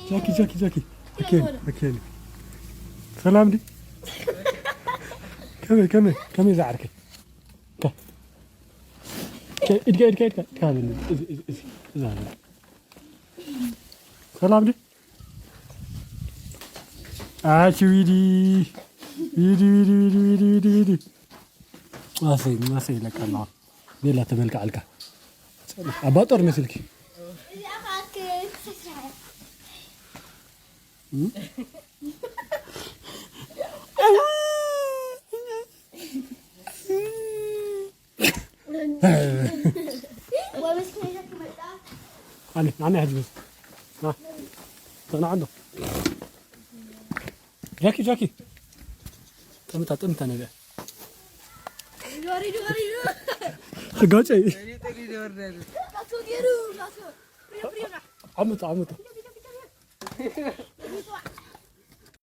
ጃኪ ጃኪ ጃኪ። ኦኬ ኦኬ። ሰላም ዲ? ከመይ ከመይ ከመይ ዝዓርከይ? ኢድካ ኢድካ ኢድካ ኢድካ። ሰላም ዲ? ኣቲ ዊዲ ዊዲ ዊዲ ዊዲ ዊዲ ዊዲ ዊዲ። ማሰይ ማሰይ ለካ ነው። ቤላ ተመልካ ኣልካ። ኣባ ጦር መስልኪ። ኣነ ኣነ ሕጅ ና ተናዓዶ። ጃኪ ጃኪ። ጠምታ ጠምታ ነገር። ሕጋጨይ። ዓመቱ ዓመቱ።